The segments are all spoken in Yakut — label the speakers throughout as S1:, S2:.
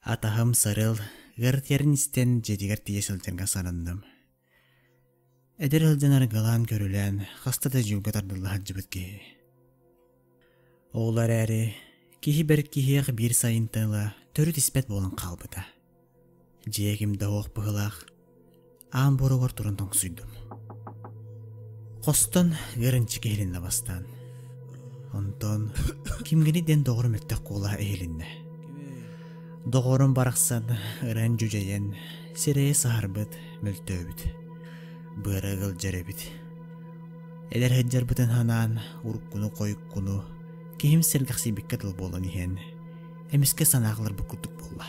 S1: Атаһым Сарыал ыарытыйарын истэн дьиэтигэр тиийэ сылдьарга сананным. Эдэр сылдьан арыгылаан көрүлээн хаста да дьүүлгэ тардылла сылдьыбыт киһи. Ол эрээри киһи бэрт киһиэх биир сайынтан ыла төрүт испэт буолан хаалбыта. Дьиэ ким да суох быһыылаах, аан буоругар туран тоҥсуйдум. Хостон ыарынчык иһилиннэ бастаан. Онтон кимгини диэн доҕорум өттөх куолаһа иһилиннэ. Доҕорум барахсан ыран дьүдьэйэн, сирэйэ саһарбыт, мөлтөөбүт. Быара ыалдьар эбит. Эдэр сылдьарбытын санаан, уруккуну-хойуккуну киһим сэргэхсийбиккэ дылы буолан иһэн, эмискэ санааларбыт курдук буолла.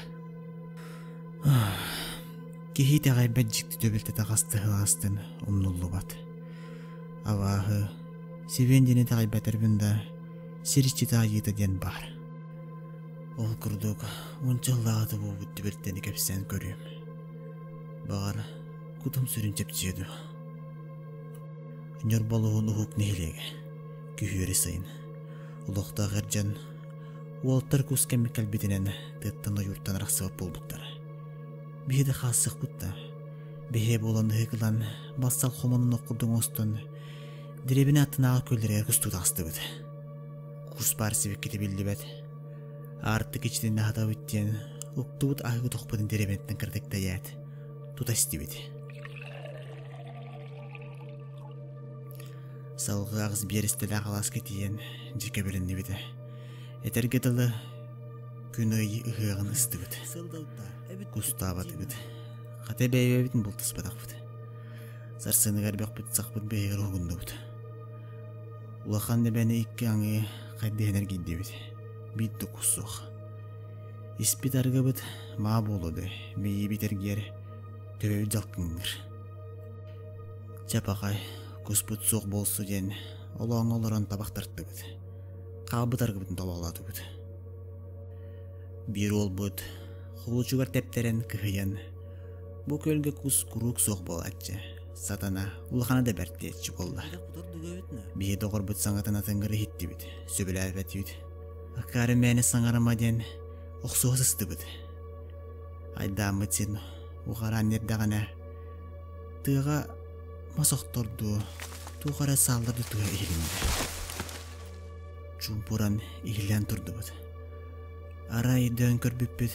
S1: Киһи итэҕэйбэт дьикти түбэлтэтэ хастыһылаастын умнуллубат. Абааһы, сибиэн диэн итэҕэйбэтэрбин да, сир иччитэ айыыта диэн баар. Ол курдук уонча сыллааҕыта буолбут түбэлтэни кэпсээн көрүөм. Баҕар, кутум сүрүн чэпчиэ дуо. Ньурба улууһун уһук нэһилиэгэ. Күһүөрү сайын. Олохтоох эр дьон Уолаттар кус кэммит кэлбитинэн тыаттан ойууртан арахсыбат буолбуттара. Биһи да хаалсыахпыт да, биһиэ буолан ыһык ылан, бассал хомонун ох курдук оҥостон, дэриэбинэ аттынааҕы күөллэригэр кустуу таҕыстыбыт. Кус баар сибиккитэ биллибэт. Аартык иччитин аһатабыт диэн уктубут аһыы тохпутун дэриэбинэттэн кыратык тэйээт, тута истибит. Салгыы аҕыс биэрэстэлээх алааска тиийэн дьэ кэбилэннибитэ. Этэргэ дылы, күн ый ыһыаҕын ыстыбыт. Кустаабатыбыт. Хата бэйэбитин бултаспатахпыт. Сарсыныгар бөхпүт-сахпыт бэйэгэр уһугуннубут. Улахан эбэни икки аҥыы хайдыһан эргийдибит. Биир да кус суох. Испит арыгыбыт маа буолуо дуу, мэйиибит эргийэр, төбөбүт дьалкыҥныыр. Чэ пахай, куспут суох буолсу диэн олооҥҥо олорон табах тартыбыт. Хаалбыт аргыбытын тобоҕолоотубут. Биир уолбут холуочугар тэптэрэн кыһыйан, бу күөлгэ кус куруук суох буолааччы, сатана улахана да бэрт диэччи буолла. Биһи доҕорбут саҥатын атыҥгыр иһиттибит, сөбүлээбэтибит. Акаары мээнэ саҥарыма диэн охсуһа сыстыбыт. Айдааммыт син уҕараан эрдэҕинэ Тыаҕа мас охтордуу, туох эрэ сааллар да тыа иһилиннэ. Чуумпуран иһиллээн турдубут. Арай өйдөөн көрбүппүт,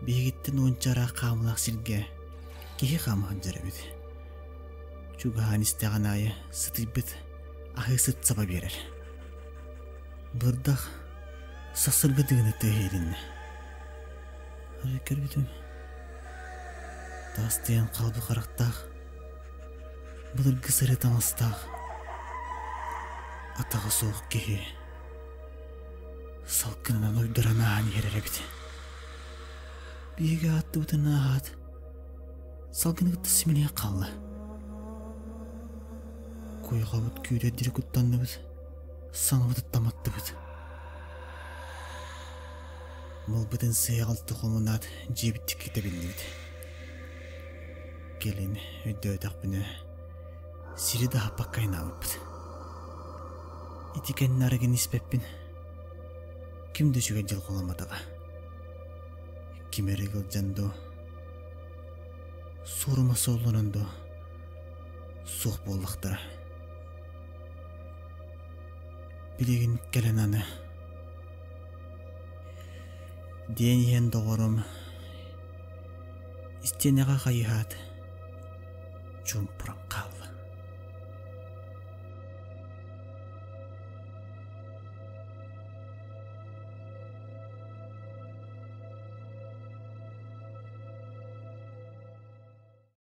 S1: биһигиттэн уонча ыраах хаамылаах сиргэ киһи хаама сылдьар эбит. Чугаһаан истэҕин аайы сытыйбыт аһыы сыт саба биэрэр. Бырдах сасырга тыгына тыа иһилиннэ. Арай көрбүтүм Таастыйан хаалбыт харахтаах, былыргы сырыы таҥастаах, атаҕа суох киһи салгынынан уйдаран ааһан иһэр эбит. Биһиги ааттыбытын ааһаат, салгыны кытта симэлийэн хаалла. Куйҕабыт күүрэр диэри куттанныбыт, саҥабыт ыттаматтыбыт. Малбытын сыыһа-халты хомунаат, дьиэбит диэки тэбиннибит. Кэлин өйдөөтөхпүнэ, сири да аһаппакка айнаабыппыт. Ити кэннэ арыгыны испэппин. Ким да үчүгэй дьылҕаламматаҕа. Ким эрэ ыалдьан дуу, суорума суолланан дуу, суох буоллахтара. Билигин кэлэн аны Диэн иһэн доҕорум истиэнэҕэ хайыһаат чуумпуран хаалла.